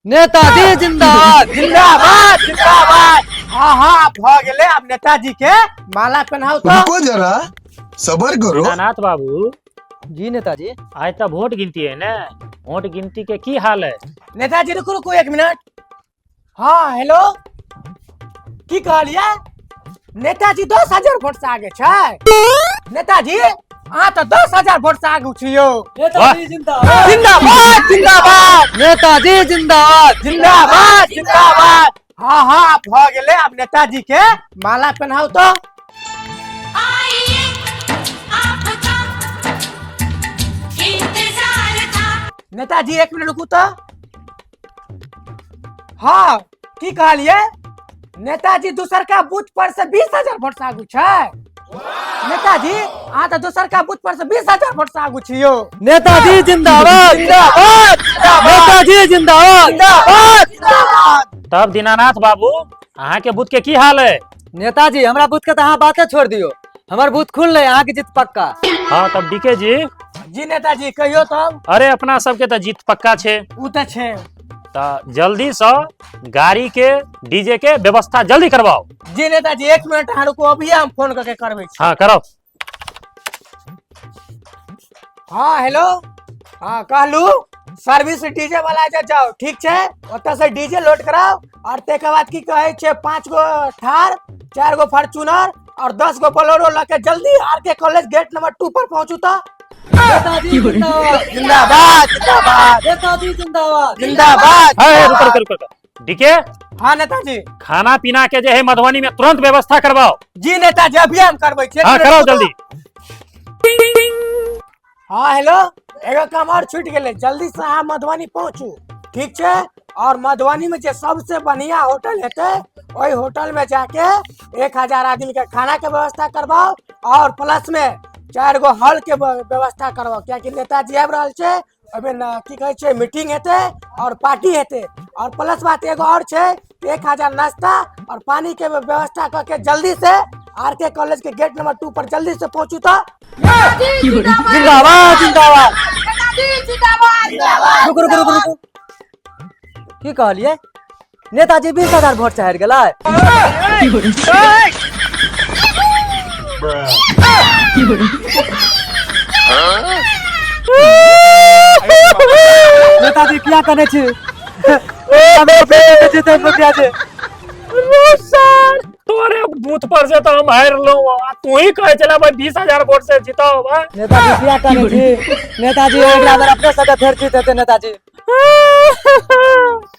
नेताजी जिंदाबाद जिंदाबाद जिंदाबाद। हाँ हाँ, भऽ गेलै। आब नेताजी के माला पहनाउ तऽ। रुको जरा, सबर करो। दीनानाथ बाबू। जी नेताजी। आइ तऽ वोट गिनती है ने, वोट गिनती के की हाल है? नेताजी, रुकू रुकू, एक मिनट। हाँ हेलो, की कहलियै? नेताजी 10,000 वोट से आगे छै। नेताजी, अहाँ तऽ 10,000 वोट से आगू छी यौ। नेताजी जिंदाबाद। जिंदाबाद जिंदाबाद। नेताजी जिंदाबाद। जिंदाबाद जिंदाबाद। हाँ हाँ, भऽ गेलै। आब नेताजी के माला पहनाउ तऽ। आइए, आपका इंतजार था। नेताजी, एक मिनट रुकू तऽ। हाँ, की कहलियै? नेताजी दोसरका बूथ पर से 20,000 वोट से आगू छै। नेताजी, अहाँ तऽ दोसरका बूथ पर से 20,000 वोट से आगू छी यौ। नेताजी जिंदाबाद। जिंदाबाद जिंदाबाद। नेताजी जिंदाबाद। जिंदाबाद जिंदाबाद। तब दीनानाथ बाबू, अहाँ के बूथ के की हाल है? नेताजी, हमरा बूथ के तऽ अहाँ बाते छोड़ दियौ, हमर बूथ खुल नहीं, अहाँ के जीत पक्का। हाँ, तब डीके जी। जी नेताजी, कहियो तब। अरे, अपना सबके तऽ जीत पक्का छै। ओ तऽ छै। तऽ जल्दी से गाड़ी के, डीजे के व्यवस्था जल्दी करवाओ। जी नेताजी, एक मिनट अहाँ रुकू, अभी हम फोन करके करबै छी। हाँ, कराओ। हाँ हेलो, हाँ कहलू, सर्विस डीजे वाला जे जाओ, ठीक छै, ओतऽ से डीजे लोड कराओ और ताहिके बाद की कहै छै, 5 गो थार, 4 गो फॉर्च्यूनर और 10 गो बोलेरो लऽ के जल्दी आर के कॉलेज गेट नंबर 2 पर पहुंचू तऽ। नेताजी जिंदाबाद। जिंदाबाद जिंदाबाद। नेताजी जिंदाबाद। जिंदाबाद। है, रुको रुको रुको रुको। डीके। हाँ नेताजी। खाना पीना के जे है मधुबनी में तुरंत व्यवस्था करवाओ। जी नेताजी, अभी हम करबै छी। हाँ, कराओ जल्दी। हाँ हेलो, एगो काम और छूटि गेलै। जल्दी से अहाँ मधुबनी पहुंचू, ठीक छै? और मधुबनी में जे सबसे बढ़िया होटल हेतै, ओहि होटल में जाके 1000 आदमी के खाना के व्यवस्था करवाओ और प्लस में 4 गो हॉल के व्यवस्था करवाओ, कियाकि नेताजी आबि रहल छै, ओहिमे न की कहै छै, मीटिंग हेतै और पार्टी हेतै। और प्लस बात एगो और छै, 1000 नाश्ता और पानी के व्यवस्था कऽ के जल्दी से आर के कॉलेज के गेट नंबर 2 पर जल्दी से पहुंचू तऽ। जिंदाबाद जिंदाबाद। रुकू रुकू रुकू रुकू, की कहलियै? नेताजी 20,000 वोट से हारि गेलै? नेताजी, किया कने छी? मुखिया जी। तोरे बूथ पर से तो हम हार लो, आ तू ही कहे चला भाई 20,000 वोट से जीताओ बा। नेताजी, किया कने छी? नेताजी, अगिला बेर अपने सबके फेर जीत हेतै नेताजी।